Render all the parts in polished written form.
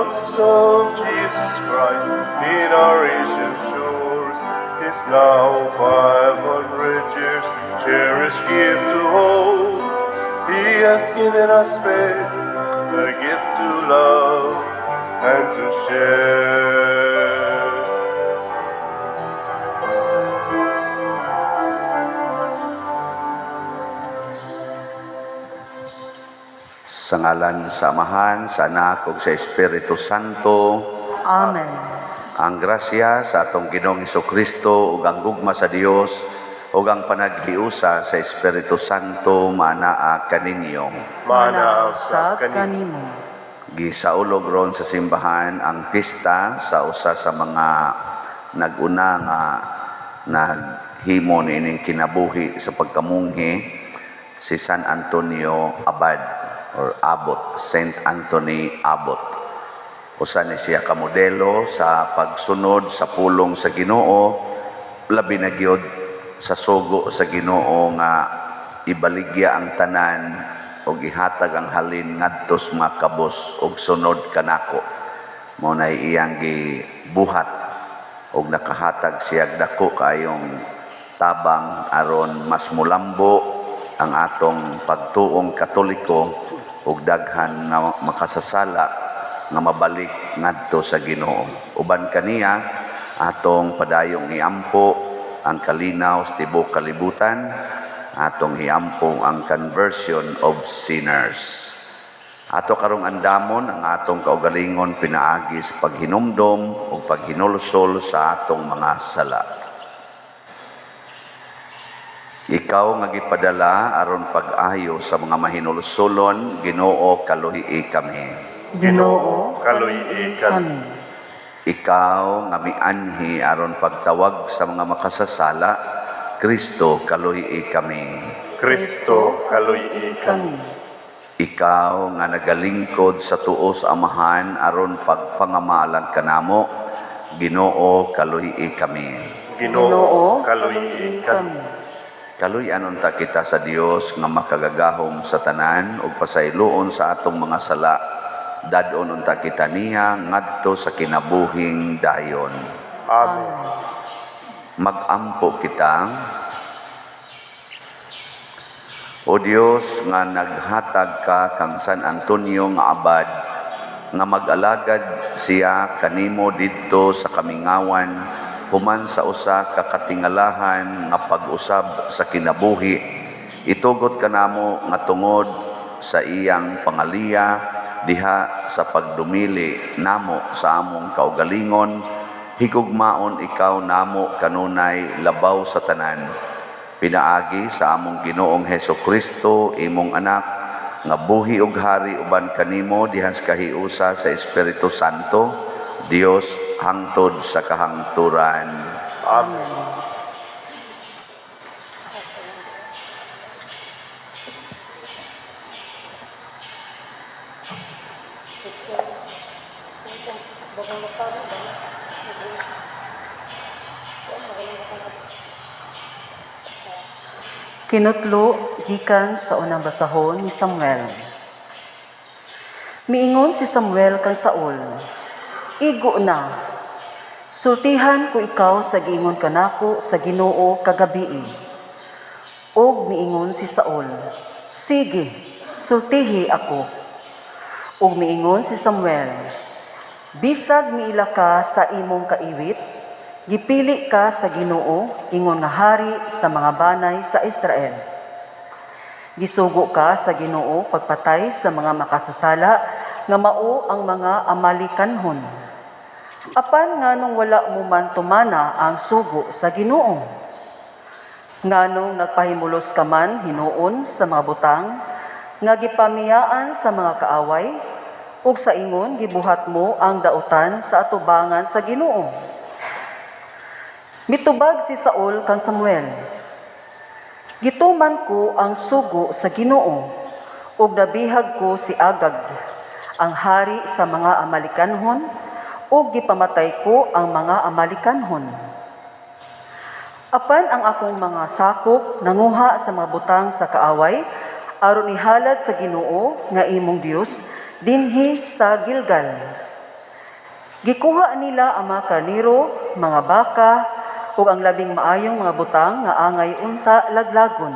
cross of Jesus Christ in our Asian shores is now 500 years, cherished gift to hold. He has given us faith, a gift to love and to share. Sa ngalan sa Amahan, sa Anak ug sa Espiritu Santo. Amen. Ang grasya sa atong Ginoong Kristo ug ang gugma sa Dios ug ang panaghiusa sa Espiritu Santo maanaa kaninyo. Mana sa Sa kanimo. kanimo. Gisaulog ron sa simbahan ang pista sa usa sa mga naguna nga naghimo niining kinabuhi sa pagkamunghi, si San Antonio Abad or Abbot, Saint Anthony Abbot. Usa ni siya ka modelo sa pagsunod sa pulong sa Ginoo, labi na gyud sa sugo sa Ginoo nga ibaligya ang tanan ug ihatag ang halin ngadto sa mga kabos ug sunod kanako. Mao nay iyang gibuhat ug nakahatag siya dako kaayong tabang aron mas mulambo ang atong pagtuong Katoliko ug daghan nga makasasala nga mabalik ngadto sa Ginoo. Uban kaniya, atong padayong iampo ang kalinaw sa tibuok kalibutan, atong iampo ang conversion of sinners. Ato karong andamon ang atong kaugalingon pinaagi sa paghinumdom ug paghinulsol sa atong mga sala. Ikaw nga gipadala aron pag-ayo sa mga mahinulsolon, Ginoo, kaluhi kami. Ginoo, kaluhi kami. Ikaw nga mianhi aron pagtawag sa mga makasasala, Kristo, kaluhi kami. Kristo, kaluhi kami. Kami. Ikaw nga nagalingkod sa tuo sa Amahan aron pagpangamalang kanamo, Ginoo, kaluhi kami. Ginoo, kaluhi kami. Kaluy-an unta kita sa Dios nga makagagahom sa tanan ug pasayloon sa atong mga sala. Dad-on unta kita niya ngadto sa kinabuhing dayon. Amen. Magampo kita. O Dios nga naghatag ka kang San Antonio nga Abad nga mag-alagad siya kanimo didto sa kamingawan human sa usa ka katingalahan nga pag-usab sa kinabuhi, itugot kanamo nga tungod sa iyang pangaliya diha sa pagdumili namo sa among kaugalingon, higugmaon ikaw namo kanunay labaw sa tanan, pinaagi sa among Ginoong Heso Kristo, imong anak, nga buhi ug hari uban kanimo diha sa kahiusa sa Espiritu Santo, Dios, hangtod sa kahangturan. Amen. Kinutlo gikan sa unang basahon ni Samuel. Miingon si Samuel kang Saul, "Igo na. Sultihan ko ikaw sa giingon kanako sa Ginoo kagabii." Og miingon si Saul, "Sige, sultihi ako." Og miingon si Samuel, "Bisag miila ka sa imong kaiwit, gipili ka sa Ginoo ingon nga hari sa mga banay sa Israel. Gisugo ka sa Ginoo pagpatay sa mga makasasala nga mao ang mga Amalekanhon. Apan nganong wala mo man tumana ang sugo sa Ginoo? Nganong nagpahimulos ka man hinuon sa mga butang nga gipamiyaan sa mga kaaway, ug sa ingon gibuhat mo ang dautan sa atubangan sa Ginoo?" Mitubag si Saul kang Samuel, "Gituman ko ang sugo sa Ginoo, ug nabihag ko si Agag, ang hari sa mga Amalekanhon, ug gipamatay ko ang mga Amalekanhon. Apan ang akong mga sakop nanguha sa mga butang sa kaaway aron ihalad sa Ginoo nga imong Dios dinhi sa Gilgal." Gikuha nila ang mga karnero, mga baka, ug ang labing maayong mga butang nga angay unta laglagon.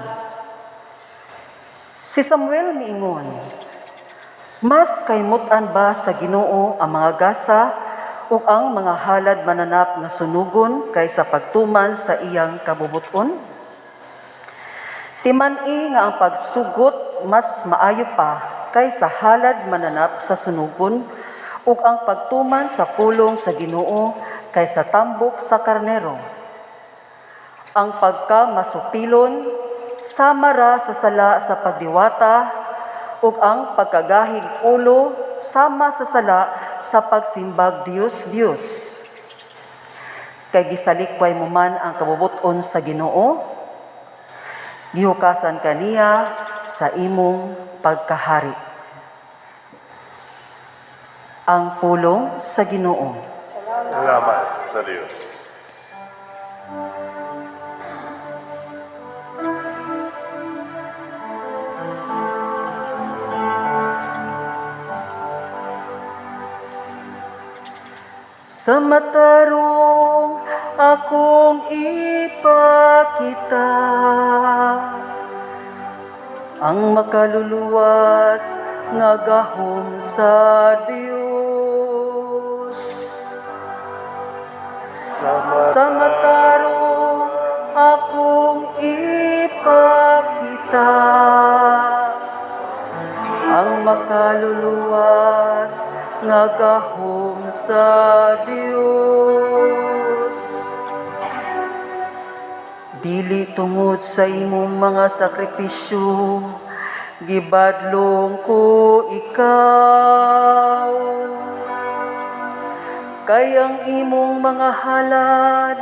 Si Samuel miingon, "Mas kaymutan ba sa Ginoo ang mga gasa ug ang mga halad mananap nga sunugon kaysa pagtuman sa iyang kabubuton? Timan-i nga ang pagsugot mas maayo pa kaysa halad mananap sa sunugon ug ang pagtuman sa pulong sa Ginoo kaysa tambok sa karnero. Ang pagkamasupilon sama ra sa sala sa pagdiwata ug ang pagkagahig ulo sama sa sala sa pagsimbag Dios-Dios. Kay gisalikway mo man ang kabubuton sa Ginoo, gihukasan kaniya sa imong pagkahari." Ang pulong sa Ginoo. Salamat sa Dios. Sa matarong akong ipakita ang makaluluwas nga gahom sa Dios. Sa matarong akong ipakita ang makaluluwas nga gahom sa Dios. Dili tungod sa imong mga sakripisyo, gibadlong ko ikaw. Kay ang imong mga halad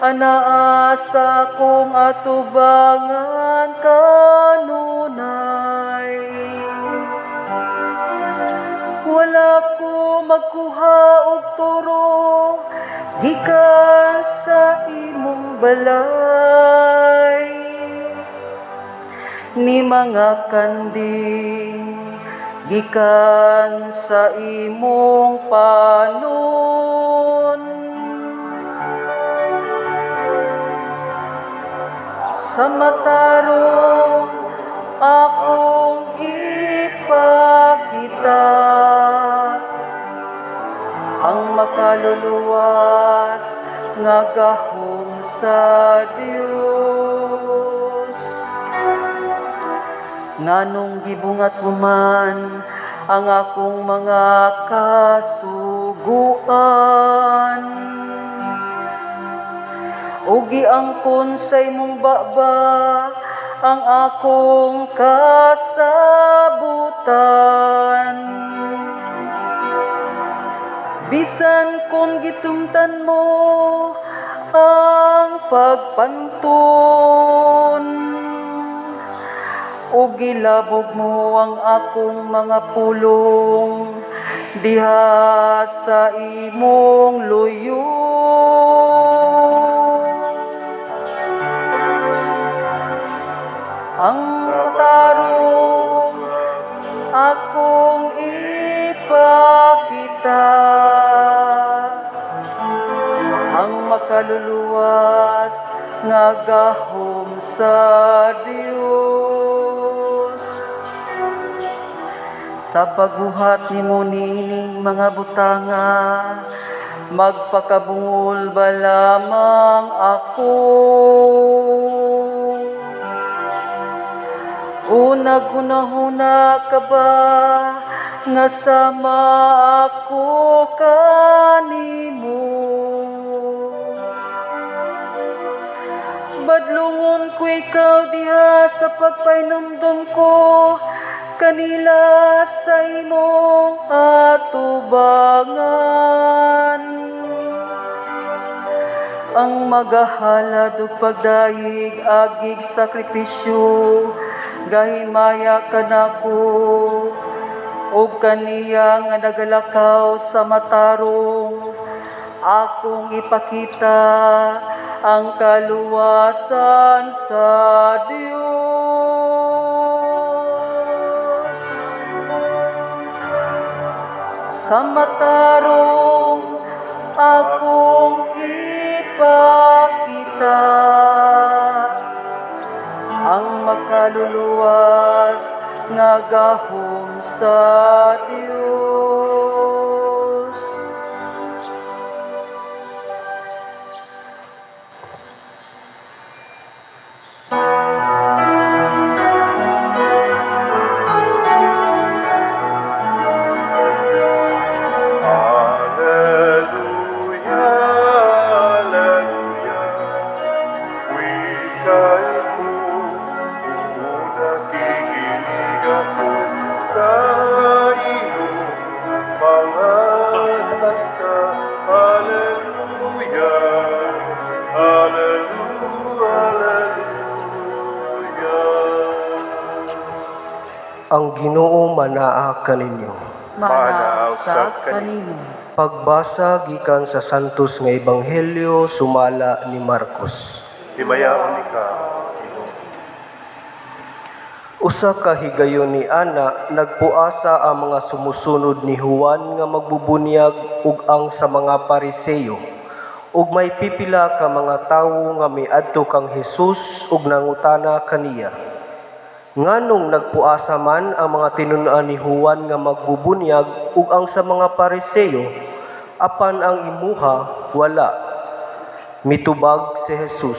anaa sa akong atubangan kanunay. Wala ko magkuha og turo gikan sa imong balay, ni mga kanding gikan sa imong panon. Sa matarong akong ipakita ang makaluluwas nga gahom sa Dios. Nganong gibungat mo man ang akong mga kasuguan, ug giangkon sa imong baba ang akong kasabutan. Bisan kung gitumtan mo ang pagpanton, ug gilabog mo ang akong mga pulong diha sa imong luyo. Ang matarong akong ipakita ang makaluluwas nga gahom sa Dios. Sa pagbuhat nimo niining mga butanga, magpakabungol ba lamang ako? O naghunahuna ka ba nga sama ako kanimo? Badlungon ko ikaw diha sa pagpahinumdom ko kanila sa imong atubangan. Ang magahalad ug pagdayeg agig sakripisyo, gahimaya kanako, ug kaniya nga nagalakaw sa matarong, akong ipakita ang kaluwasan sa Dios. Sa matarong Akong ipakita ang makaluluwas nga gahom sa Dios. Alleluia, alleluia. Wikay ko, nakikinig ako sa iyong mga salita. Alleluia, alleluia, alleluia. Ang Ginoo manaa kaninyo. Manaa usab kanimo. Pagbasa gikan sa Santos nga Ebanghelyo sumala ni Marcos. Himayaon ikaw, Ginoo. Usa ka higayon ni ana, nagpuasa ang mga sumusunod ni Juan nga magbubunyag ug ang sa mga Pariseyo. Ug may pipila ka mga tawo nga miadto kang Hesus ug nangutana kaniya. Nganong nagpuasa man ang mga tinun-an ni Juan nga magbubunyag ug ang sa mga Pariseyo, apan ang imuha wala? Mitubag si Jesus,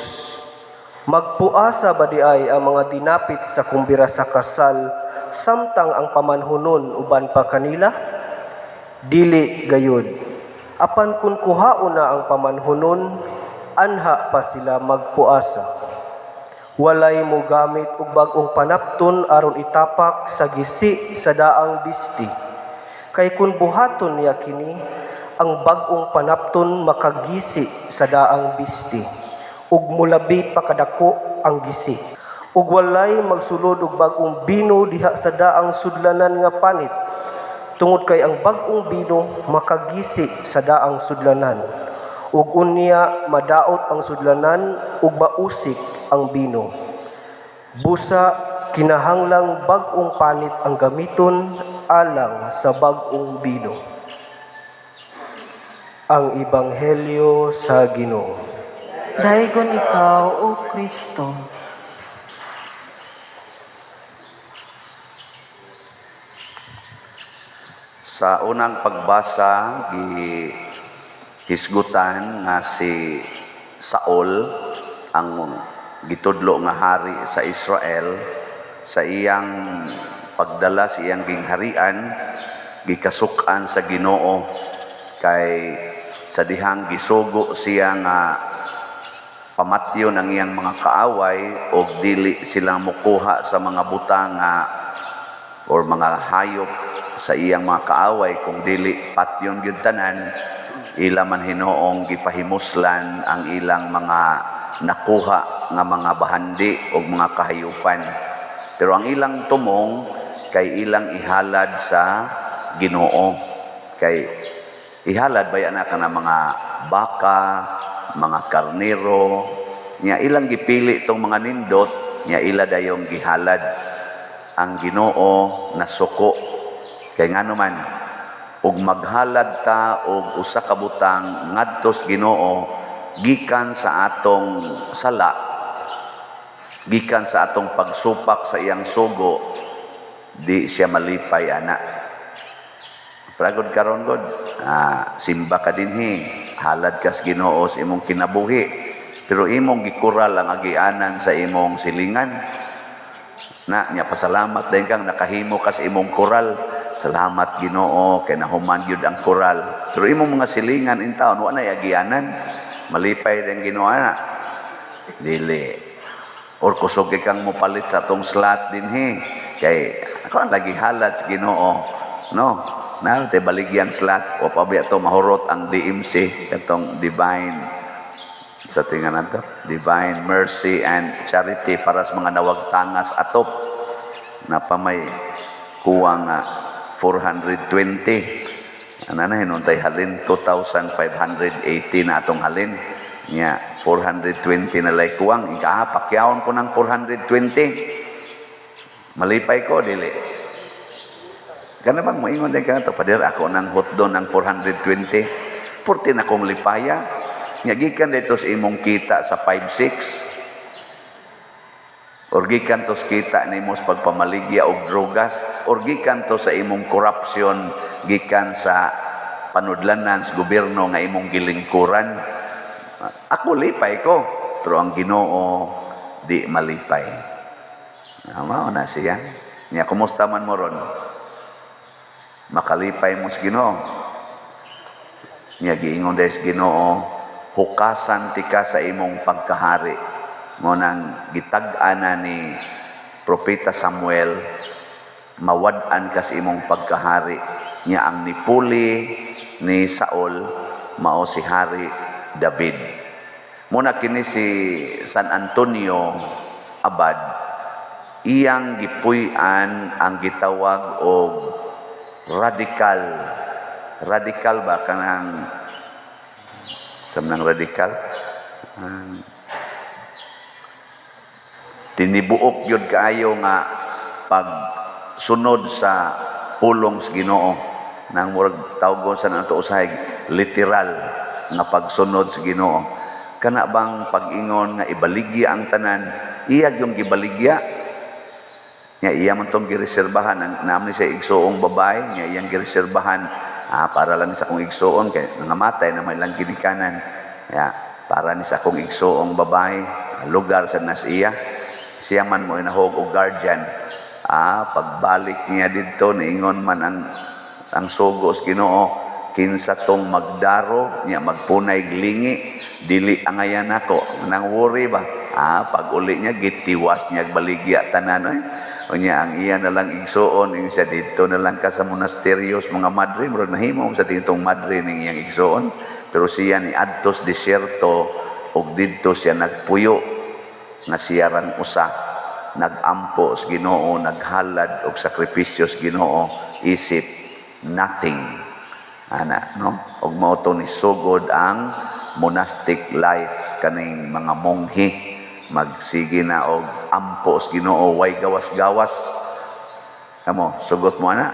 "Magpuasa ba di ay ang mga dinapit sa kumbira sa kasal samtang ang pamanhunon uban pa kanila? Dili gayud. Apan kun kuhaon na ang pamanhunon, anha pa sila magpuasa. Walay mo gamit og bag-ong panapton aron itapak sa gisi sa daang bisti. Kay kun buhaton niya kini, ang bag-ong panapton makagisi sa daang bisti, ug mulabi pa kadako ang gisi. Ug walay magsulod og bag-ong bino diha sa daang sudlanan nga panit, tungod kay ang bag-ong bino makagisi sa daang sudlanan, ug unya madaot ang sudlanan ug mausik ang bino. Busa kinahanglang bag-ong panit ang gamiton alang sa bag-ong bino." Ang Ebanghelyo sa Ginoo. Daygon ikaw, O Kristo. Sa unang pagbasa, gihisgutan nga si Saul, ang gitudlo nga hari sa Israel, sa iyang pagdala sa iyang gingharian, gikasuk-an sa Ginoo kay sa dihang gisugo siya nga pamatyon ang iyang mga kaaway og dili sila mukuha sa mga butang nga or mga hayop sa iyang mga kaaway, kung dili patyon gyud tanan. Ila man hinoong gipahimuslan ang ilang mga nakuha nga mga bahandi o mga kahayupan, pero ang ilang tumong kay ilang ihalad sa Ginoo. Kay ihalad ba na kana mga baka, mga karnero nya, ilang gipili tong mga nindot nya, ila dayong gihalad. Ang Ginoo nasuko kay ngano man ug maghalad ta og usa ka butang ngadto sa Ginoo gikan sa atong sala, gikan sa atong pagsupak sa iyang sugo, di siya malipay ana. Pragod karon god, simba ka dinhi, halad kas Ginoo sa imong kinabuhi, pero imong gikural ang agianan sa imong silingan. Na nya pasalamat din kang nakahimo kas imong kural. Salamat Ginoo kay nahuman gyud ang kural. Pero imong mga silingan in taon wa nay agianan. Malipay din Ginoo ana. Dili. Or kusog kang mopalit sa atong slot dinhi kay ako ang lagi halad sa Ginoo. No. Na te baligyang slot o pabiya to mahurot ang DMC katong divine sa tingan nato, Divine Mercy and Charity para sa mga nawagtangas atop na pamay kuwang nga 420. Ana na hinuntay halin 2,580 na atong halin nya, 420 na lay kuwang. Ika pakyawon ko ng 420, malipay ko dili? Kana bang moingon din ka to, "Pader, ako nang hotdon ang 420"? Purti na kong lipaya. Nga gikan dito sa imong kita sa 5-6. Or gikan to sa kita nimo sa pagpamaligya og drogas, or gikan to sa imong corruption, gikan sa panudlanan sa gobyerno nga imong gilingkuran. Ako lipay ko, pero ang Ginoo di malipay. Mao na siya. Nya kumusta man mo ron? Makalipay mo sa Ginoo. Nya giingon dahil sa Ginoo, hukasan tika sa imong pagkahari. Mo nang gitag-an na ni Propeta Samuel, mawad-an ka sa imong pagkahari. Nya ang nipuli ni Saul mao si Hari David. Muna kini si San Antonio Abad, iyang gipuy-an ang gitawag og radikal. Radikal ba kanang sa nang radikal? Tinibuok yun kaayo nga pagsunod sa pulong sa Ginoo, nang murag tawgon sa nato usahay literal nga pagsunod sa Ginoo. Kana bang pag-ingon nga ibaligya ang tanan, iya yung gibaligya. Nga iya man tong gireserbahan ang naam ni sa igsuong babae, nga iyang gireserbahan para lang sa akong igsuon kay nangamatay na may lang ginikanan. Ya, para ni sa akong igsuong babae, lugar sa nas iya. Siya man mo inahog og guardian. Pagbalik niya didto niingon man ang sugo sa Ginoo, kinsa tong magdaro niya magpunay glingi, dili angayan nako. Nang worry ba? Pag uli niya gitiwas niya baligya tanan oy. Unya ang iya na lang igsuon ing siya didto na lang ka sa monasteryo sa mga madre, murag nahimo sa tintong madre ning iyang igsuon, pero siya ni adtos desierto ug didto siya nagpuyo nga siya rang usa nagampo sa Ginoo, naghalad og sakripisyo sa Ginoo isip nothing ana, no? Og mao to ni sugod ang monastic life kaning mga monghe, magsige na og ampo sa Ginoo, way gawas-gawas. Kamo sugot mo ana?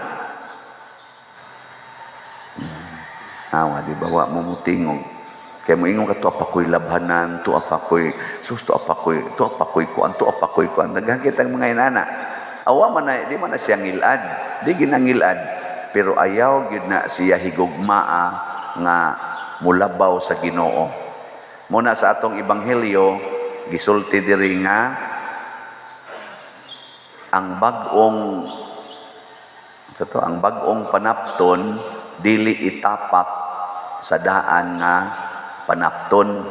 Awa di ba wa mo mutingog? Kay moingon ka, tuwa pa ko'y labhanan, tuwa pa ko'y sus, tuwa pa ko'y, tuwa pa ko'y kuan, tuwa pa ko'y kuan. Daghan kitang mga inana. Awa man na, di man na siya ngilad, di ginangilad, pero ayaw gyud na siya higugmaa nga mulabaw sa Ginoo. Muna sa atong ebanghelyo gisulti diri nga ang bag-ong sa to, ang bag-ong panapton dili itapak sa daan nga panapton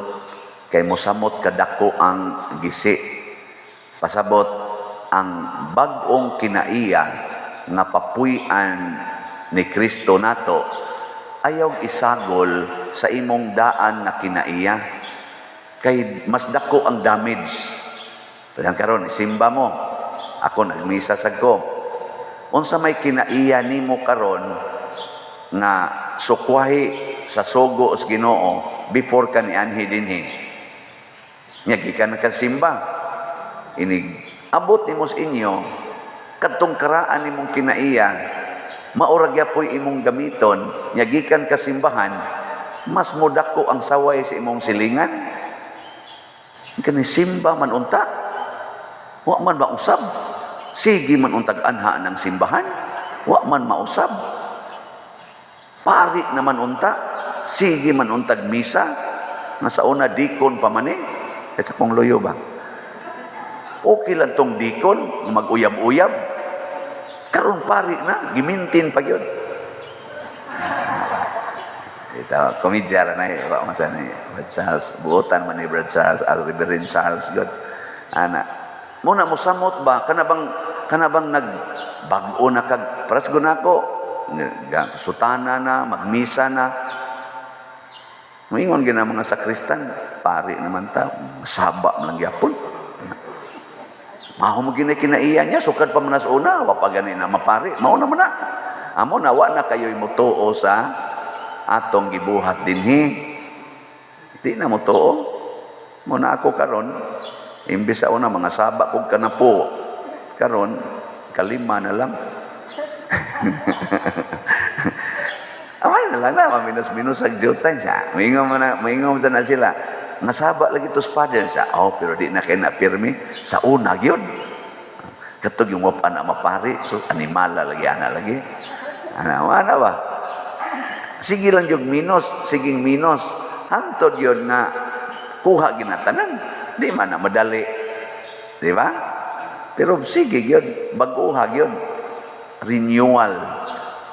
kay mosamot kadako ang gisi. Pasabot ang bag-ong kinaiya nga papuy-an ni Kristo nato ayaw isagol sa imong daan nga kinaiya kay mas dako ang damage. Pero karon isimba mo, ako nagmisa sad ko, unsa may kinaiya nimo karon nga sukwahi sa sugo sa Ginoo before ka nianhi dinhi? Nya gikan ka simba, inig abot nimo sa inyo kadtong karaan nimong kinaiya, maura gyapoy imong gamiton. Nya gikan ka simbahan, mas modako ang saway sa imong silingan. Kani simba man unta, wa man mausab, sige man untag anha ng simbahan, wa man mausab, pari naman unta, sige man untag misa, nga sa una dikon pa man eh. At sa kong loyo ba? Okay lang tong dikon, mag-uyab-uyab. Karon pari na, gimintin pa yun. Ito, komedya ra na eh. Wa man sa ni Brad Charles. Buotan man ni Brad Charles, al Reverend Charles, God. Ana, muna mosamot ba? Kana bang nagbag-o na kag, paras ko, sutana na, magmisa na. Moingon gina mga sakristan, pari naman ta, saba man lang gyapon. Mao mo gina kinaiya niya, sukad pa man sa una, wa pa gani na mapari. Mao na man na. Amo na wa na kayo'y motuo sa atong gibuhat dinhi. Di na motuo. Mo na ako karon, imbes sa una mga saba kog kanapo, karon kalima na lang. Amay Ana lang na, minus-minus ang jutan siya. Maingon mo na, maingon sa na sila. Nasaba lagi to father siya. Oh, pero di na kay na pirmi sa una gyud. Katog yung wap ana mapari, so animala lagi ana lagi. Ana, ana ba? Sige lang yung minus, siging minus. Hangtod yun nga kuha ginatanan. Di man na madali. Di ba? Pero sige yun, baguha yun. Renewal.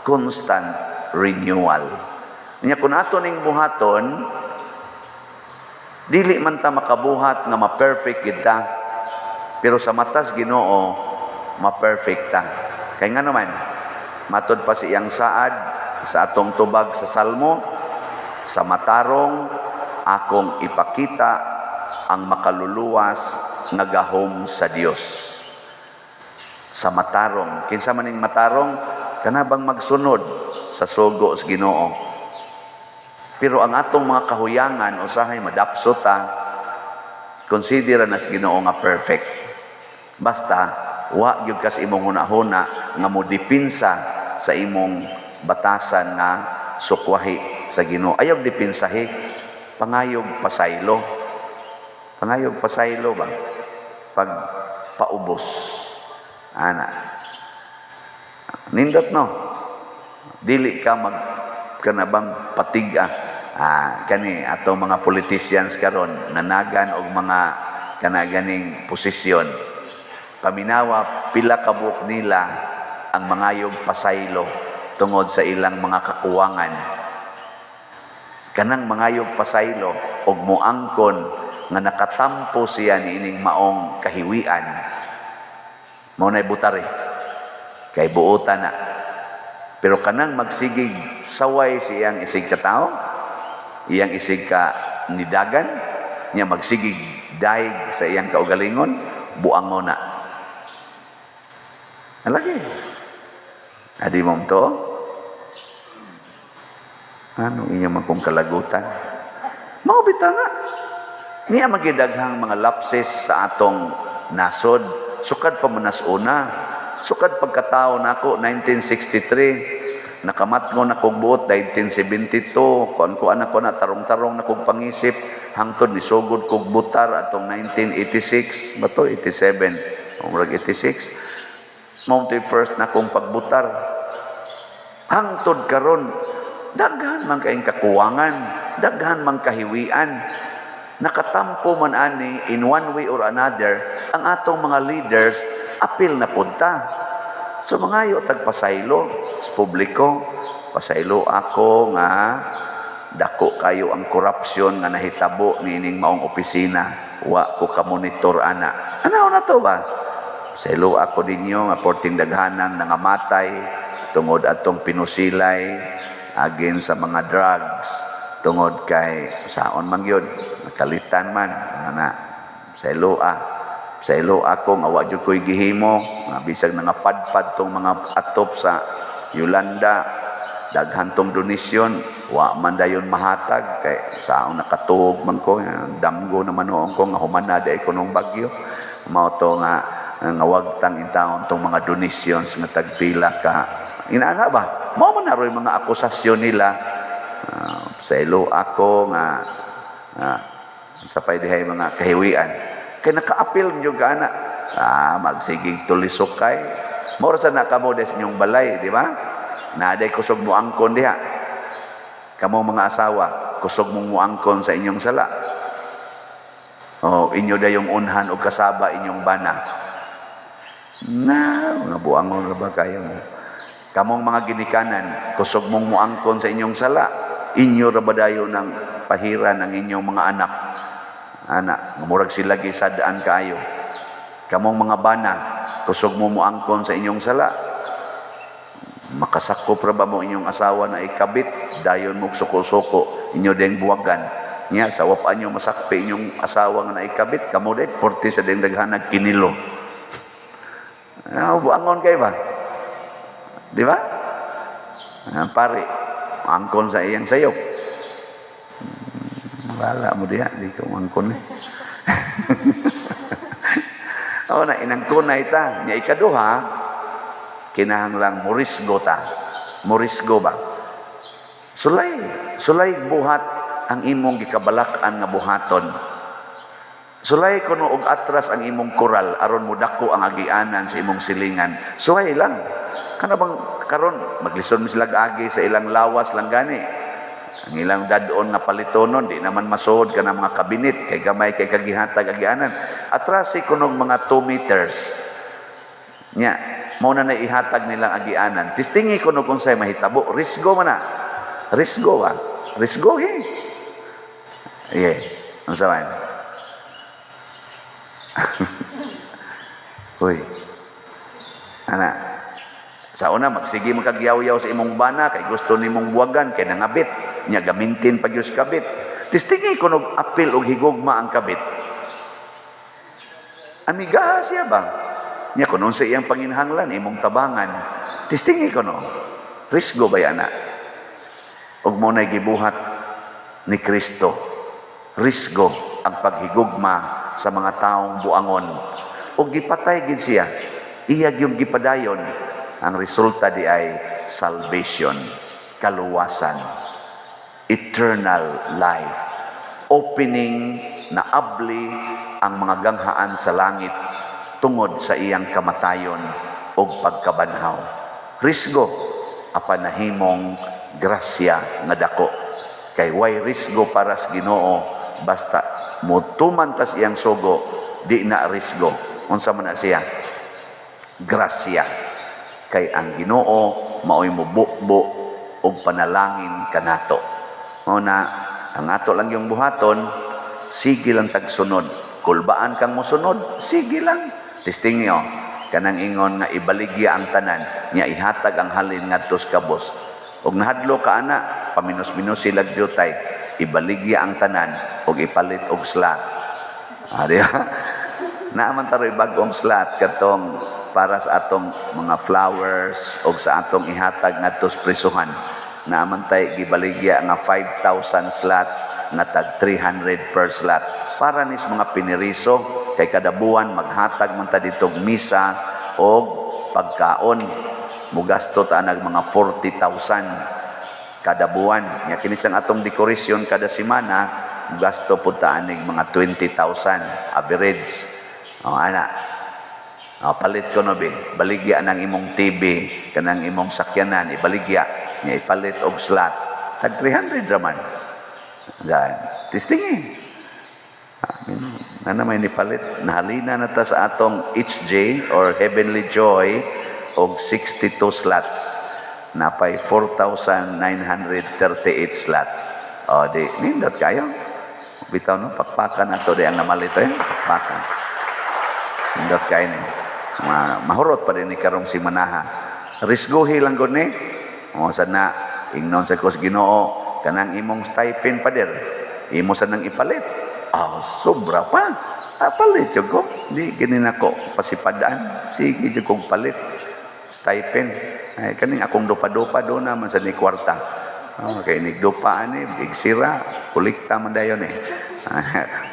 Constant renewal. Nya kung ato ning buhaton, dili man ta makabuhat nga ma-perfect kita. Pero sa matas Ginoo, ma-perfect ta. Kay nga naman, matod pa sa iyang saad sa atong tubag sa Salmo, sa matarong akong ipakita ang makaluluwas nga gahom sa Dios. Sa matarong, kinsa man ning matarong, kana bang magsunod sa sugo sa Ginoo. Pero ang atong mga kahuyangan usahay madapso ta, consider na sa Ginoo nga perfect. Basta wa gyud ka sa imong hunahuna nga modipinsa sa imong batasan nga sukwahi sa Ginoo. Ayaw dipinsahi, pangayog pasaylo. Pangayog pasaylo ba? Pag paubos. Ana. Nindot no. Dili ka mag kanabang patiga. Ah, kani atong mga politicians karon nanagan og mga kana ganing posisyon. Paminawa pila ka buok nila ang mangayog pasaylo tungod sa ilang mga kakuwangan. Kanang mangayog pasaylo og moangkon nga nakatampo siya niining maong kahiwian. Mao nay butari. Kay buotan na. Pero kanang magsigig saway siyang isig katao, iyang isig ka nidagan, niya magsigig daig sa iyang kaugalingon, buangon na. Alagi. Adi mo to? Ano inyo man kong kalagutan? Mao bitaw nga. Niya magidaghang mga lapses sa atong nasod. Sukad pa man una. Sukad pagkatao nako 1963, nakamatngon na kog buot 1972, kuan kuan ako na tarong-tarong na kog pangisip hangtod nisugod kog butar atong 1986 ba to, 87, murag 86, mao first na kong pagbutar. Hangtod karon daghan man kaayong kakuwangan, daghan man kahiwian. Nakatampo man ani in one way or another ang atong mga leaders, apil na punta. So mangayo tag pasaylo sa publiko, pasaylo ako nga dako kayo ang korupsyon nga nahitabo niining maong opisina, wa ko ka monitor ana. Ano na to ba? Pasaylo ako ninyo nga porting daghanang nangamatay tungod atong pinusilay agin sa mga drugs, tungod kay saon man gyud nakalitan man ana. Pasaylo pasaylo ako nga wa jud ko'y gihimo nga bisag nangapadpad tong mga atop sa Yolanda, daghan tong donasyon, wa man dayon mahatag kay saon nakatuog man ko, damgo naman noon ko nga humana day ko nung bagyo. Mao to nga nga wagtang intawon tong mga donations nga tagpila ka inaana ba. Mao man naroy mga akusasyon nila. Pasaylo ako nga sa pay dihay mga kahiwian kay nakaapil nyo ka ana, magsigig tulisokay mao ra sa nakamo des inyong balay, di ba? Naaday kusog mo angkon diha. Kamo mga asawa, kusog mong muangkon sa inyong sala. O inyo dayong unhan og kasaba inyong bana. Na, mga buangon ra ba kayo mo? Kamong mga ginikanan, kusog mong muangkon sa inyong sala. Inyo ra ba dayon ng pahiran ang inyong mga anak? Ana, murag sila gisadaan kaayo. Kamong mga bana, kusog mo muangkon sa inyong sala. Makasakop ra ba mo inyong asawa na ikabit, dayon mo suko-suko, inyo ding buwagan. Nya, sa wapaan nyo masakpi inyong asawa nga naikabit, kamo day, porti sa ding daghanag kinilo. Buangon kayo ba? Di ba? Pare, angkon sa iyang sayop. Wala mo diha, di ko angkon eh. O na, inangkon na ita. Nya ikaduha, kinahanglang morisgo ta. Morisgo ba? Sulay, sulay buhat ang imong gikabalak-an nga buhaton. Sulay kuno og atras ang imong koral aron modako ang agianan sa imong silingan. Suway lang. Kana bang karon maglisod mo sila agi sa ilang lawas lang gani. Ang ilang dadon nga palitonon di naman masuod kana mga kabinet kay gamay kay kagihatag agianan. Atrasi kuno mga 2 meters. Nya, mao na ihatag nilang agianan. Tistingi kuno kung say mahitabo, risgo man na. Risgo ba? Risgo he. Yeah. Unsa man? Uy. Ana. Sa una magsige man kag yaw-yaw sa imong bana kay gusto nimong buwagan kay nangabit. Nya gamintin pag yus kabit. Tistingi kuno apil og higugma ang kabit. Amiga siya ba? Nya kun unsa iyang panginhanglan imong tabangan. Tistingi kuno. Risgo ba ana? Ug mo nay gibuhat ni Kristo. Risgo ang paghigugma sa mga taong buangon. Ug gipatay gid siya. Iya gyud gipadayon. Ang resulta di ay salvation, kaluwasan, eternal life. Opening na abli ang mga ganghaan sa langit tungod sa iyang kamatayon ug pagkabanhaw. Risgo apan nahimong grasya nga dako. Kay way risgo para sa Ginoo basta motuman tas iyang sugo, di na risgo. Unsa man na siya? Grasya. Kay ang Ginoo maoy mobukbo og panalangin kanato. Mao na ang ato lang yung buhaton, sige lang tagsunod. Kulbaan kang mosunod, sige lang. Testing niyo, kanang ingon nga ibaligya ang tanan, nya ihatag ang halin ngadto sa kabos. Og nahadlo ka ana, paminus-minus sila jutay, ibaligya ang tanan og ipalit og slot. Ah, di ba? Naaman taroy bag-ong slot katong para sa atong mga flowers og sa atong ihatag ngadto sa prisuhan. Naaman tay gibaligya nga 5,000 slots nga tag 300 per slot para nis mga piniriso kay kada buwan maghatag man ta ditog misa og pagkaon. Mugasto ta nag mga 40,000 kada buwan. Nya kini siyang atong dekorasyon kada semana, mugasto pud ta anig mga 20,000 average. O ana. O, palit ko no be, baligya nang imong TV, kanang imong sakyanan, ibaligya, nya ipalit og slot. Tag 300 raman. Diyan. Testing eh. Na naman nipalit, nahalina na ta sa atong HJ or Heavenly Joy og 62 slots. Napay 4,938 slots. O di, nindot kayo. Bitaw no, pakpakan na to di ang namalit eh. Pakpakan. Nindot kayo ni. Mahurot pa din ni karong si Manaha. Risguhi lang gud ni. O sana ingnon sa kos Ginoo kanang imong stipend pader. Imo sa nang ipalit. Ah, sobra pa. Ah, palit jud ko. Di gini nako pasipadaan. Sige jud kong palit. Stipend. Ay, kaning akong dupa-dupa do naman sa ni kwarta. Oh, kay nigdupa ani, igsira, kolekta man dayon eh.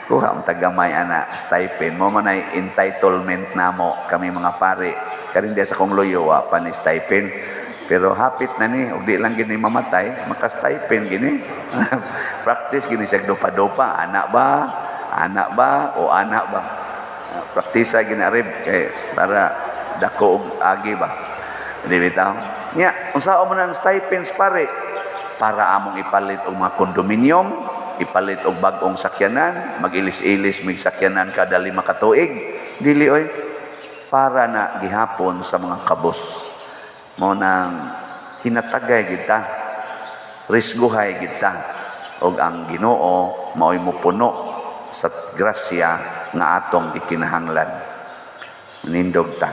Kuha ang tagamay ana stipend mo man ay entitlement namo kami mga pare. Karin di sa kong loyo wa pa ni stipend. Pero hapit na ni, og di lang gini mamatay, maka-stipend gini. Practice gini siya dupa-dupa, anak ba? Anak ba o anak ba? Praktisa gini arib kay para dako og agi ba. Di bitaw? Nya, unsaon man ang stipends pare? Para among ipalit og mga kondominium, ipalit og bag-ong sakyanan, mag-ilis-ilis mig sakyanan kada 5 ka tuig. Dili oy, para na gihapon sa mga kabos. Mao nang hinatagay kita, risguhay kita, og ang Ginoo maoy mopuno sa grasya nga atong gikinahanglan. Nindog ta.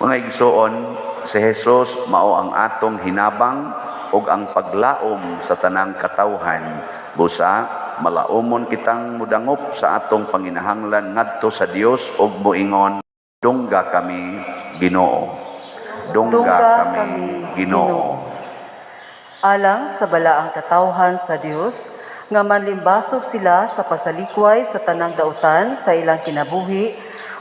Mga igsoon, si Jesus mao ang atong hinabang ug ang paglaom sa tanang katawhan. Busa malaumon kitang mudangop sa atong panginahanglan ngadto sa Dios ug moingon, dungga kami Ginoo. Dungga kami Ginoo. Alang sa balaang katawhan sa Dios nga manlimbasog sila sa pasalikway sa tanang dautan sa ilang kinabuhi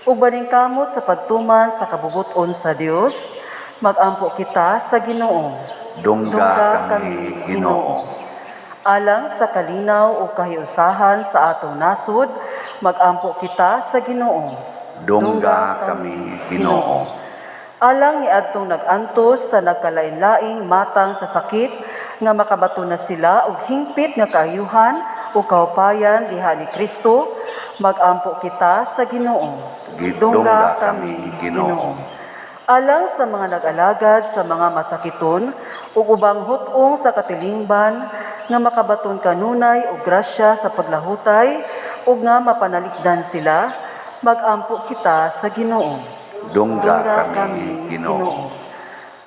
ug baningkamot sa pagtuman sa kabubut-on sa Dios, Magampo kita sa Ginoo. Dungga kami, Ginoo. Alang sa kalinaw ug kahiusahan sa atong nasod, magampo kita sa Ginoo. Dungga kami, Ginoo. Alang niadtong nag-antos sa nagkalain-laing matang sa sakit nga makabaton na sila og hingpit nga kaayuhan ug kahupayan diha ni Kristo, magampo kita sa Ginoo. Dungga kami, Ginoo. Alang sa mga nag-alagad sa mga masakiton ug ubang hut-ong sa katilingban nga makabaton kanunay og grasya sa paglahutay ug nga mapanalikdan sila, magampo kita sa Ginoo. Dungga kami, Ginoo.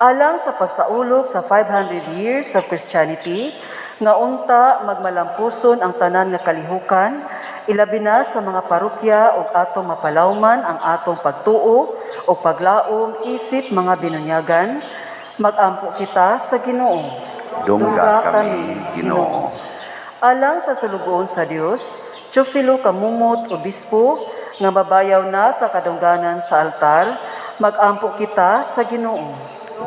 Alang sa pagsaulog sa 500 years of Christianity, nga unta magmalampuson ang tanan nga kalihukan, ilabi na sa mga parokya ug atong mapalawman ang atong pagtuo o paglaom isip mga binunyagan, magampo kita sa Ginoo. Dungga kami, Ginoo. Alang sa sulugoon sa Dios, Teofilo Camomot, Obispo, nga mabayaw na sa kadungganan sa altar, magampo kita sa Ginoo.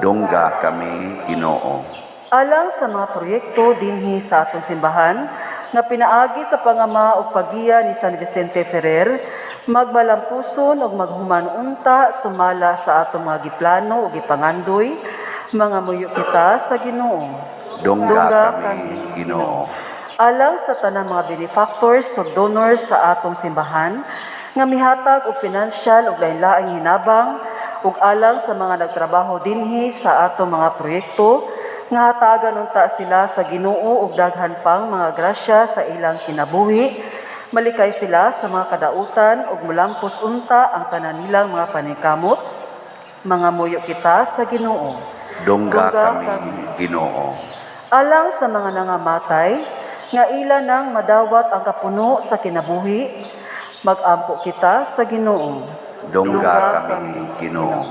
Dungga kami, Ginoo. Alang sa mga proyekto dinhi sa atong simbahan, nga pinaagi sa pangama ug paggiya ni San Vicente Ferrer, magmalampuson ug maghuman unta sumala sa atong mga giplano ug gipangandoy, mga muyo kita sa Ginoo. Dungga kami, Ginoo. Alang sa tanang mga benefactors ug donors sa atong simbahan, nga mihatag og pinansyal ug lain-laing hinabang, ug alang sa mga nagtrabaho dinhi sa atong mga proyekto, nga hatagan unta sila sa Ginoo og daghan pang mga grasya sa ilang kinabuhi, malikay sila sa mga kadautan ug mulampos unta ang tanan nilang mga paningkamot, mga muyo kita sa Ginoo. Dungga kami, Ginoo. Alang sa mga nangamatay, nga ila nang madawat ang kapuno sa kinabuhi, magampo kita sa Ginoo. Dungga kami, Ginoo.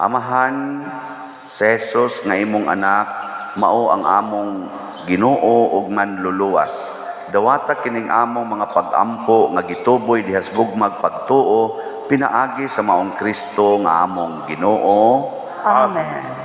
Amahan, sa Jesus nga imong anak, mao ang among Ginoo ug manluluwas. Dawata kining among mga pag-ampo nga gituboy diha sa gugmag pagtuo, pinaagi sa maong Kristo nga among Ginoo. Amen.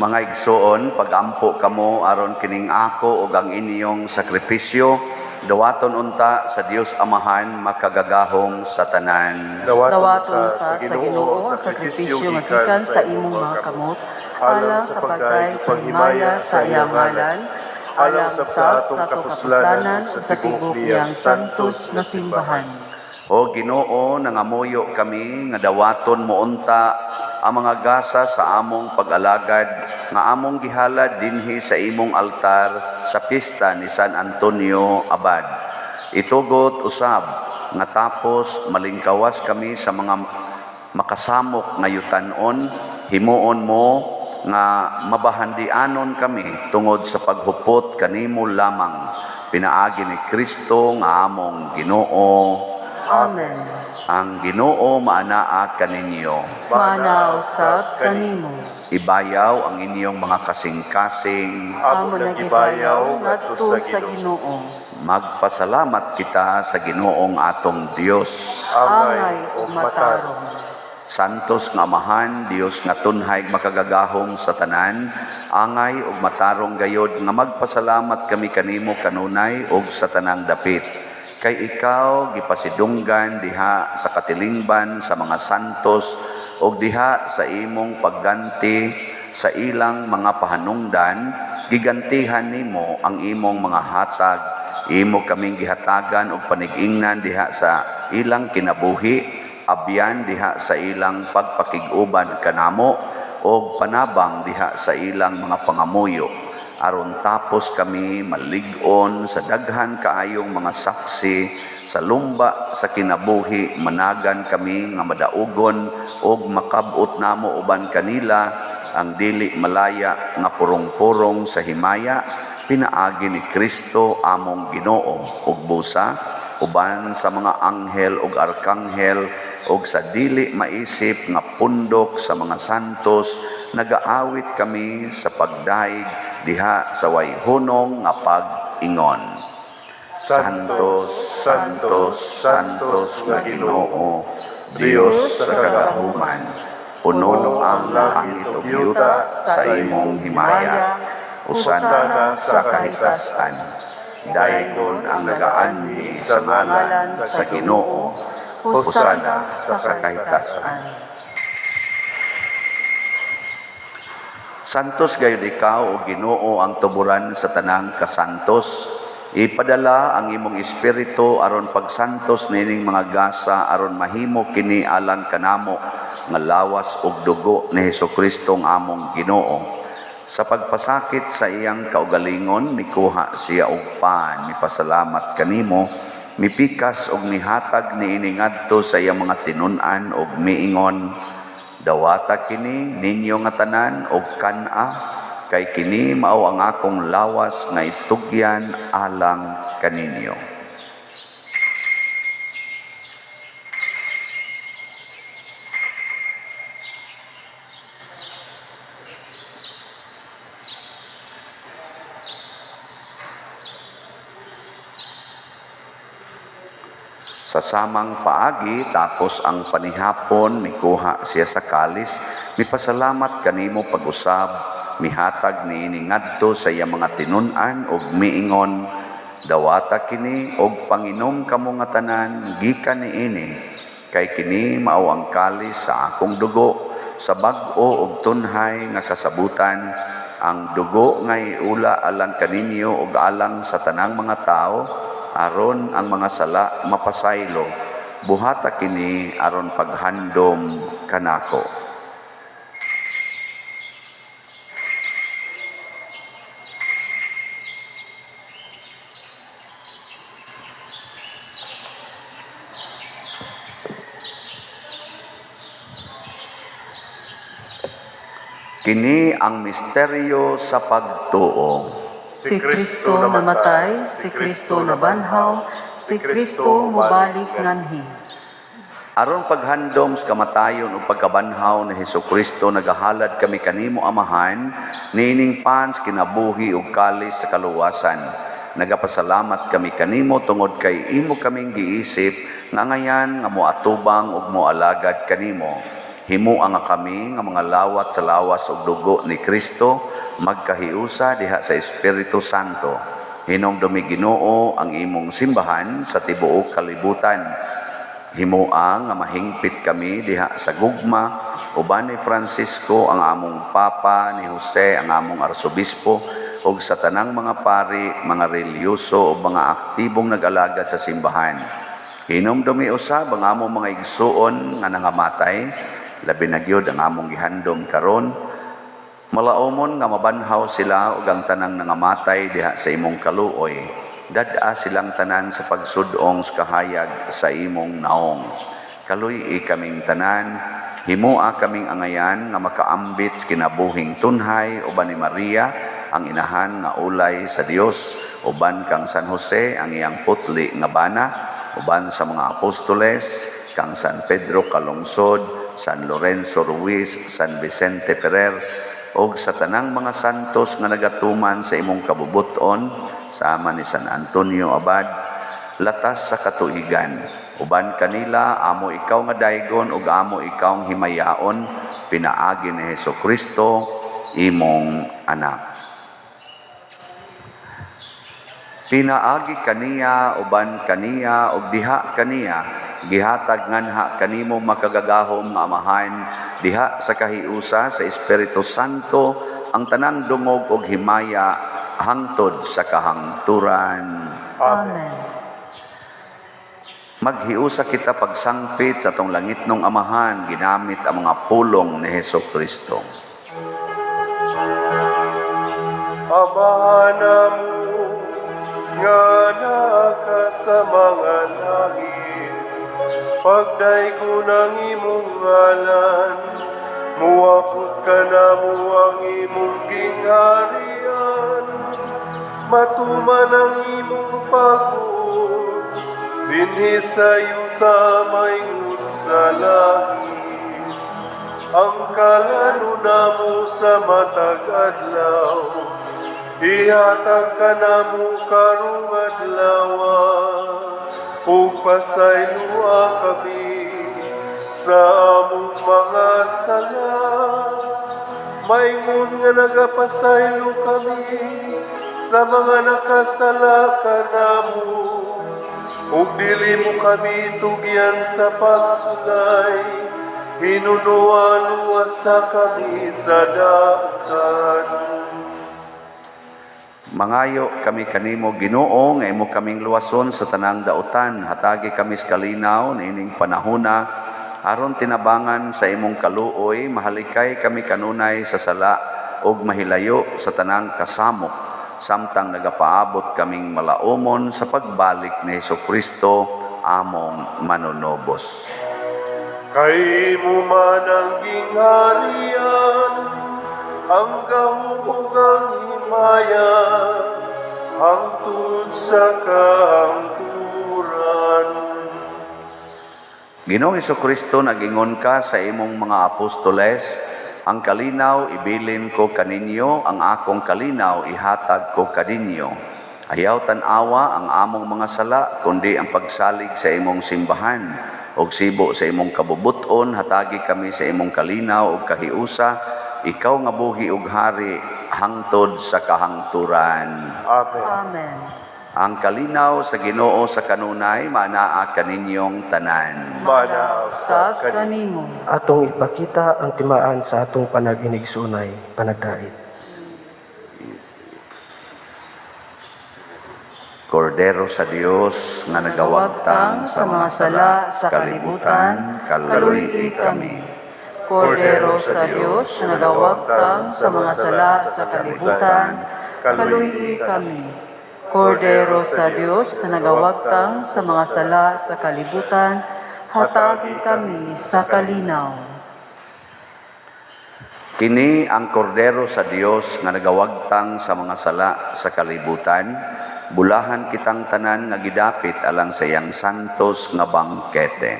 Mga igsoon, pagampo kamo aron kining ako ug ang inyong sakripisyo, dawaton unta sa Dios Amahan makagagahom sa tanan. Dawaton ta sa Ginoo ang sakripisyo nga gikan sa imong mga kamot, alang sa pagkay paghimaya sa iyang ngalan, alang sa atong kapuslanan ug sa tibuok niyang santos na simbahan. O Ginoo, nangamuyo kami nga dawaton mo unta ang mga gasa sa among pag-alagad nga among gihalad dinhi sa imong altar sa pista ni San Antonio Abad. Itugot usab nga tapos malingkawas kami sa mga makasamok nga yutanon, himuon mo nga mabahandianon kami tungod sa paghupot kanimo lamang, pinaagi ni Kristo nga among Ginoo. Amen. Ang Ginoo maanaa kaninyo. Maanaa usab kanimo. Ibayaw ang inyong mga kasing-kasing. Amo nagibayaw ngadto sa Ginoo. Magpasalamat kita sa Ginoong atong Dios. Angay ug matarong. Santos nga Amahan, Dios nga tunhay makagagahom sa tanan, angay ug matarong gayod nga magpasalamat kami kanimo kanunay ug sa tanang dapit. Kay ikaw gipasidunggan diha sa katilingban sa mga santos ug diha sa imong pagganti sa ilang mga pahanungdan, gigantihan nimo ang imong mga hatag. Imo kaming gihatagan og panig-ingnan diha sa ilang kinabuhi, abyan diha sa ilang pagpakig-uban kanamo, og panabang diha sa ilang mga pangamuyo, aron tapos kami malig-on sa daghan kaayong mga saksi sa lumba sa kinabuhi, managan kami nga madaugon og makab-ot namo uban kanila ang dili malaya nga purong-purong sa himaya, pinaagi ni Kristo among Ginoo. Ug busa uban sa mga anghel ug arkanghel ug sa dili maisip nga pundok sa mga santos, nagaawit kami sa pagdaig diha sa way hunong nga pag-ingon. Santos, Santos, Santos nga Ginoo, Dios sa kagahuman, puno ang langit ug yuta sa imong himaya. Hosana sa kahitasan. Daygon ang nagaanhi sa ngalan sa Ginoo. Hosana sa kahitasan. Santos gayud ikaw, o Ginoo, ang tuburan sa tanang kasantos. Ipadala ang imong espiritu aron pagsantos nining mga gasa, aron mahimo kini alang kanamo nga lawas ug dugo ni Hesukristo ang among Ginoo. Sa pagpasakit sa iyang kaugalingon, mikuha siya og pan, mipasalamat kanimo, mipikas og mihatag niini ngadto sa iyang mga tinun-an og miingon, dawata kini ninyo nga tanan og kan-a, kay kini mao ang akong lawas nga itugyan alang kaninyo. Sa samang paagi, tapos ang panihapon, mikuha siya sa kalis, mipasalamat kanimo pag-usab, mihatag niini ngadto sa iyang mga tinun-an ug miingon, dawata kini og panginom kamo nga tanan gikan niini, kay kini mao ang kalis sa akong dugo, sa bag-o ug tunhay nga kasabutan, ang dugo nga iula alang kaninyo ug alang sa tanang mga tawo, aron ang mga sala mapasaylo. Buhata kini aron paghandom kanako. Kini ang misteryo sa pagtuo. Si Kristo namatay, si Kristo nabanhaw, si Kristo mobalik nganhi. Aron paghandom sa kamatayon ug pagkabanhaw ni Hesukristo, nagahalad kami kanimo Amahan niining pans kinabuhi ug kalis sa kaluwasan. Nagapasalamat kami kanimo tungod kay imo kaming giisip nga ngayan nga moatubang ug moalagad kanimo. Himoa nga kami nga mga lawat sa lawas ug dugo ni Kristo, magkahiusa diha sa Espiritu Santo. Hinumdumi Ginoo ang imong simbahan sa tibuok kalibutan. Himoa nga mahingpit kami diha sa gugma uban ni Francisco ang among Papa, ni Jose ang among Arsobispo, ug sa tanang mga pari, mga relihiyoso ug mga aktibong nag-alagad sa simbahan. Hinumdumi usab ang among mga igsuon nga nangamatay, labi na gyud ang among gihandom karon. Malaumon nga mabanhaw sila ug ang tanang nangamatay diha sa imong kaluoy. Dad-a silang tanan sa pagsudong sa kahayag sa imong naong. Kaluy-i kaming tanan, himoa kaming angayan nga makaambit sa kinabuhing tunhay uban ni Maria, ang inahan nga ulay sa Dios, uban kang San Jose ang iyang putli nga bana, uban sa mga apostoles, kang San Pedro Calungsod, San Lorenzo Ruiz, San Vicente Ferrer, og sa tanang mga santos nga nagatuman sa imong kabubuton, sama ni San Antonio Abad, latas sa katuigan. Uban kanila, amo ikaw nga daygon ug amo ikaw ang himayaon, pinaagi ni Hesukristo, imong anak. Pinaagi kaniya, uban kaniya, ug diha kaniya, Gihatag nganha kanimo, makagagahom nga Amahan, diha sa kahiusa sa Espiritu Santo, ang tanang dungog ug himaya hangtod sa kahangturan. Amen. Maghiusa kita pagsangpit sa atong langitnong Amahan ginamit ang mga pulong ni Hesus Kristo. Amahan namo nga naa ka sa mga langit, pagdaygon ang imong ngalan, muabot kanamo ang imong gingharian, matuman ang imong pagbuot, dinhi sa yuta maingon sa langit. Ang kalano namo sa matag adlaw, ihatag kanamo karong adlaw, ug pasayloa kami sa among mga sala, maingon nga nagapasaylo kami sa mga nakasala kanamo. Ug dili mo kami tugyan sa pagsulay, hinunoa luwasa kami sa dautan. Mangayo kami kanimo, Ginoo, nga imo kaming luwason sa tanang dautan. Hatagi kami sa kalinaw niining panahona aron tinabangan sa imong kaluoy, mahalikay kami kanunay sa sala ug mahilayo sa tanang kasamok, samtang nagapaabot kaming malaumon sa pagbalik ni Hesukristo among manunobos. Kay imo man ang gingharian, ang gahom ug ang himaya, hangtod sa kahangturan. Ginoong Hesukristo, nagingon ka sa imong mga apostoles, "Ang kalinaw ibilin ko kaninyo, ang akong kalinaw ihatag ko kaninyo." Ayaw tan-awa ang among mga sala, kundi ang pagsalig sa imong simbahan. Og sibo sa imong kabubuton, hatagi kami sa imong kalinaw ug kahiusa, ikaw nga buhi ug hari hangtod sa kahangturan. Amen. Amen. Ang kalinaw sa Ginoo sa kanunay maanaa kaninyong tanan. Manaa Sa sa kanimo. kanimo. Atong ipakita ang timaan sa atong panag-inigsuonay, panagdait. Kordero sa Dios nga nagawagtang sa mga sala sa kalibutan, kaluy kami. Kordero sa Dios nga nagawagtang sa mga sala sa kalibutan, kaluy kami. Kordero sa Dios nga nagawagtang sa mga sala sa kalibutan, hatagi kami sa kalinaw. Kini ang Kordero sa Dios nga nagawagtang sa mga sala sa kalibutan, bulahan kitang tanan nga gidapit alang sa iyang santos nga bangkete.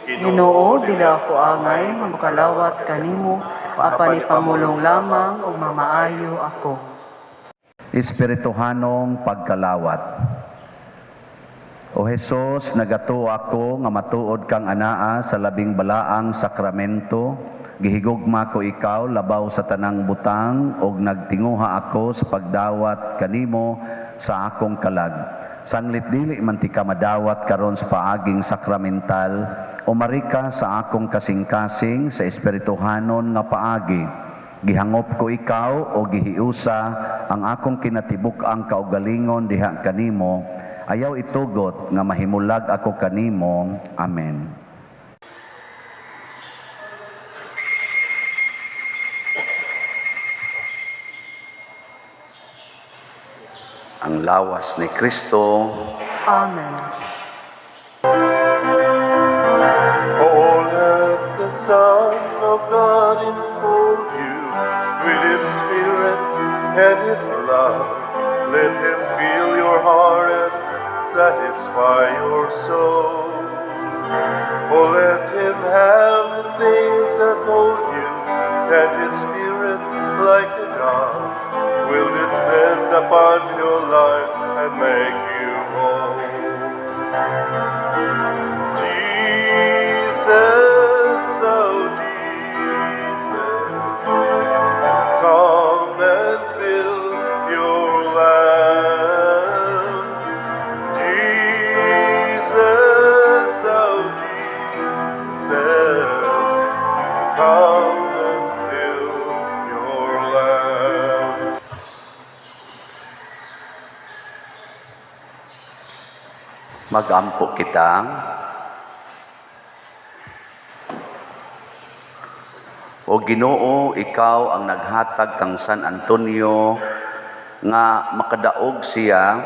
Ginoo, dili ako angay nga makalawat kanimo, apan ipamulong lamang ug mamaayo ako. Espirituhanong pagkalawat. O Hesus, nagatuo ako nga matuod kang anaa sa labing balaang sakramento. Gihigugma ko ikaw labaw sa tanang butang ug nagtinguha ako sa pagdawat kanimo sa akong kalag. Sanglit dili man ti ka madawat karon sa paaging sakramental, umari ka sa akong kasing-kasing sa espirituhanon nga paagi. Gihangop ko ikaw o gihiusa ang akong kinatibuk-ang kaugalingon diha kanimo. Ayaw itugot nga mahimulag ako kanimo. Amen. Ang lawas ni Kristo. Amen. Oh, let the Son of God enfold you with His Spirit and His love. Let Him fill your heart and satisfy your soul. Oh, let Him have the things that hold you, and His Spirit, like a dove, will descend upon your life and make you whole. Jesus, oh Jesus, come and fill your lamps. Jesus, oh says, "Come and fill your lamps." Magampo kita. O Ginoo, ikaw ang naghatag kang San Antonio nga makadaog siya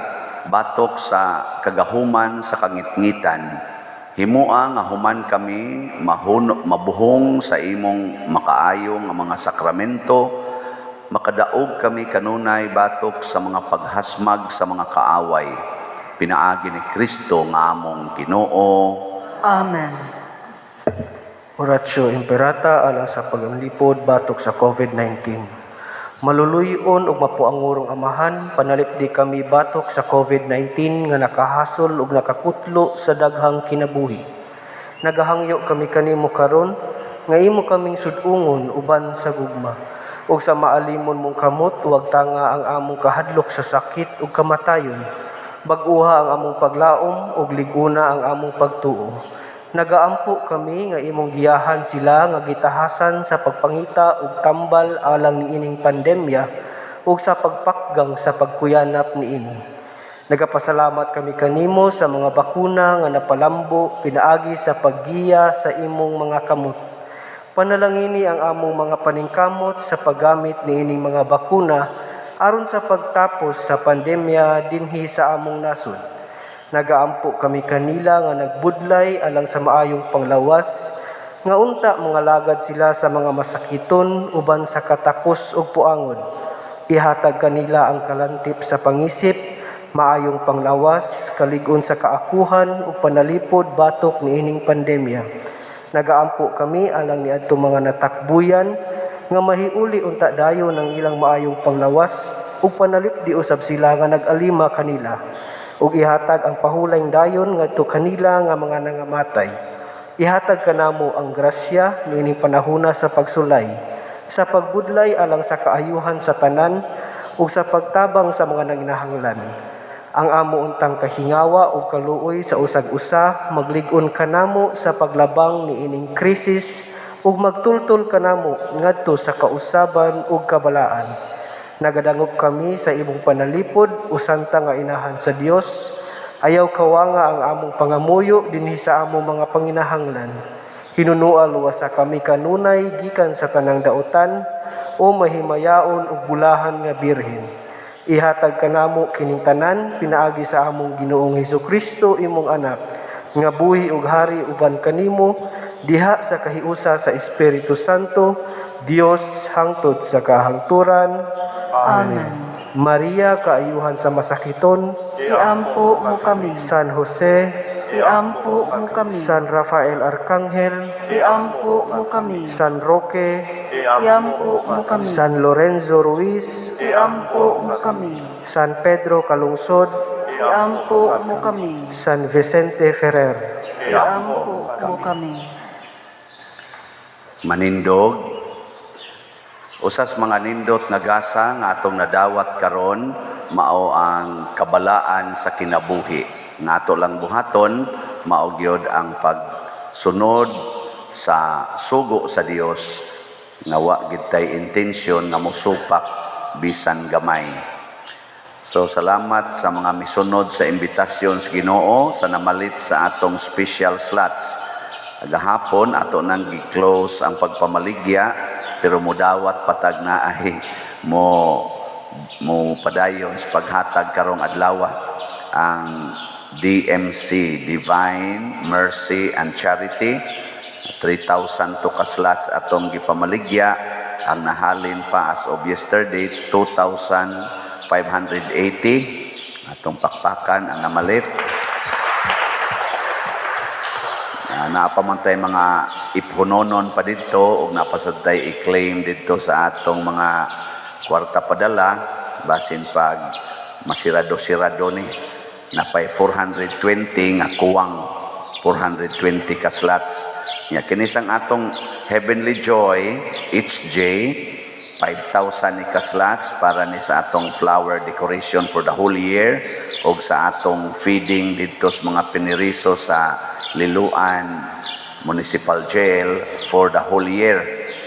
batok sa kagahuman sa kangitngitan. Himua nga human kami mabuhong sa imong makaayo nga mga sakramento, makadaog kami kanunay batok sa mga paghasmag sa mga kaaway. Pinaagi ni Kristo nga among Ginoo. Amen. Oratio Imperata alang sa paglipod batok sa COVID-19. Maluluyon ug mapuangurong Amahan, panalipdi kami batok sa COVID-19 nga nakahasol ug nakakutlo sa daghang kinabuhi. Nagahangyo kami kanimo karon nga imo kaming sud-ungon uban sa gugma ug sa maalimon mong kamot wag tanga ang among kahadlok sa sakit ug kamatayon. Bag-uha ang among paglaom ug lig-una ang among pagtuo. Nagaampo kami nga imong giyahan sila nga gitahasan sa pagpangita ug tambal alang niining pandemya ug sa pagpakgang sa pagkuyanap niini. Nagapasalamat kami kanimo sa mga bakuna nga napalambo pinaagi sa paggiya sa imong mga kamot. Panalangini ang among mga paningkamot sa paggamit niining mga bakuna aron sa pagtapos sa pandemya dinhi sa among nasod. Nagaampo kami kanila nga nagbudlay alang sa maayong panglawas, nga unta mga lagad sila sa mga masakiton uban sa katakos ug puangod. Ihatag kanila ang kalantip sa pangisip, maayong panglawas, kalig-on sa kaakuhan ug panalipod batok niining pandemya. Nagaampo kami alang niadto mga natakbuyan nga mahiuli unta dayon ang ilang maayong panglawas ug panalipdi usab sila nga nag-alima kanila ug ihatag ang pahulayng dayon ngadto kanila nga mga nangamatay. Ihatag kanamo ang grasya niining panahona sa pagsulay, sa pagbudlay alang sa kaayuhan sa tanan ug sa pagtabang sa mga nanginahanglan. Ang amo untang kahingawa ug kaluoy sa usag-usa maglig-on kanamo sa paglabang niining krisis ug magtultol kanamo ngadto sa kausaban ug kabalaan. Nagadangop kami sa imong panalipod o santa nga inahan sa Dios. Ayaw kawanga ang among pangamuyo dinhi sa among mga panginahanglan. Hinunua luwasa kami kanunay gikan sa tanang daotan o mahimayaon ug bulahan nga birhen. Ihatag kanamo kining tanan pinaagi sa among Ginoong Hesukristo imong anak nga buhi ug hari uban kanimo diha sa kahiusa sa Espiritu Santo, Dios hangtod sa kahangturan. Amen. Maria, kaayuhan sa masakiton, Iampo mo kami. San Jose, Iampo mo kami. San Rafael Arcangel, Iampo mo kami. San Roque, Iampo mo kami. San Lorenzo Ruiz, Iampo mo kami. San Pedro Calungsod, Iampo mo kami. San Vicente Ferrer. Iampo mo kami. Manindog, usas mga nindot nga gasa nga atong nadawat karon mao ang kabalaan sa kinabuhi. Nga ato lang buhaton mao gyud ang pagsunod sa sugo sa Dios nga wa gid tay intensyon nga mosupak bisan gamay. So salamat sa mga misunod sa imbitasyon sa Ginoo sa namalit sa atong special slots. Gahapon ato nang gi-close ang pagpamaligya pero mudawat patag na ay mo padayon sa paghatag karong adlaw ang DMC, Divine Mercy and Charity. 3,000 to ka slots atong gipamaligya. Ang nahalin pa as of yesterday 2,580 atong pakpakan ang namalit. Naapamantay mga iphunonon pa dito ug napasad tay i-claim dito sa atong mga kwarta padala basin pag masirado-sirado ni napay 420 nga kuwang 420 ka slots. Nya kini sang atong Heavenly Joy HJ 5,000 ni ka slots para ni sa atong flower decoration for the whole year ug sa atong feeding dito sa mga piniriso sa Liloan Municipal Jail for the whole year.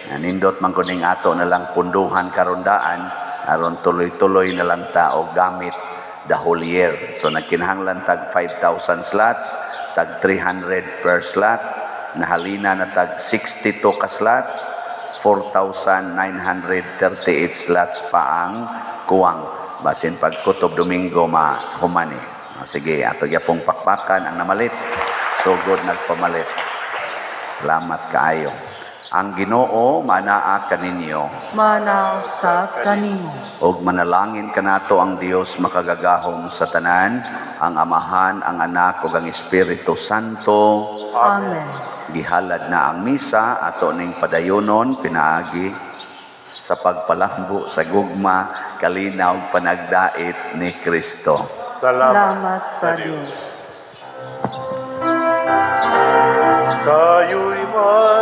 Nindot man kuning ato na lang punduhan karon daan aron tuloy-tuloy na lang ta og gamit the whole year. So nagkinahanglan tag 5,000 slots, tag 300 per slot, nahalina na tag 62 ka slots, 4,938 slots pa ang kuwang. Basin pag kutob Domingo mahuman ni. Ah, sige, ato gyapong pakpakan ang namalit. Sugod nagpamalit. Salamat kaayo. Ang Ginoo manaa kaninyo. Mana sa kanimo. Ug manalangin kanato ang Dios makagagahom sa tanan, ang Amahan, ang Anak ug ang Espiritu Santo. Amen. Gihalad na ang misa ato ning padayonon pinaagi sa pagpalambo sa gugma, kalinaw, panagdait ni Kristo. Salamat, Salamat sa Dios. Tayo'y manalangin.